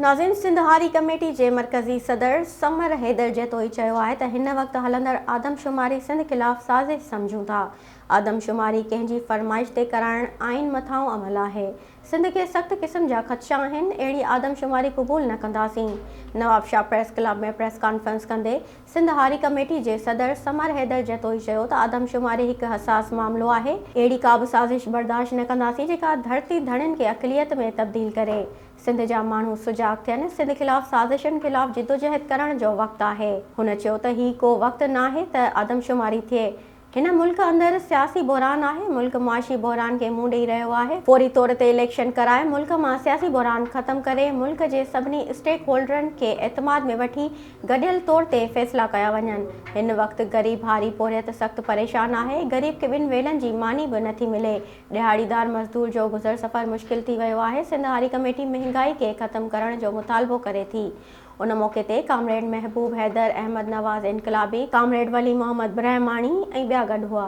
ناظرين سنڌ هاري ڪميٽي جي مرڪزي صدر ثمر حيدر جتوئي چيو آهي ته هن وقت هلندڙ آدمشماري سنڌ خلاف سازش سمجهون ٿا، آدمشماري ڪنهن جي فرمائش تي ڪرائڻ آئين مٿانهون عمل آهي، سنڌ کي سخت قسم جا خدشا آهن، اهڙي آدمشماري قبول نه ڪنداسين. Nawabshah press club ۾ press conference ڪندي سنڌ هاري ڪميٽي جي صدر ثمر حيدر جتوئي چيو ته آدمشماري هڪ حساس معاملو آهي، اهڙي ڪابه سازش برداشت نه ڪنداسين جيڪا ڌرتي ڌڻين کي اقليت ۾ تبديل ڪري. سنڌ جا ماڻهو سجاڳ ٿين، سنڌ خلاف سازشن خلاف جدوجهد ڪرڻ جو وقت آهي. هن چيو ته هي ڪو وقت ناهي ته آدمشماري ٿئي، هن ملڪ اندر سياسي بحران آهي، ملڪ معاشي بحران کي منهن ڏئي رهيو آهي، فوري طور تي اليڪشن ڪرائي ملڪ مان سياسي بحران ختم ڪري ملڪ جي سڀني اسٽيڪ هولڊرن کي اعتماد ۾ وٺي گڏيل طور تي فيصلا ڪيا وڃن، هن وقت غريب هاري پورهيت سخت پريشان آهي، غريب کي ٻن ويلن جي ماني به نٿي ملي، ڏهاڙيدار مزدور جو گذر سفر مشڪل ٿي ويو آهي، سنڌ هاري ڪميٽي مهنگائي کي ختم ڪرڻ جو مطالبو ڪري ٿي. ان موقعي تي ڪامريڊ محبوب حيدر، احمد نواز انقلابي، ڪامريڊ ولي محمد برهماڻي ۽ ٻيا گڏ هئا.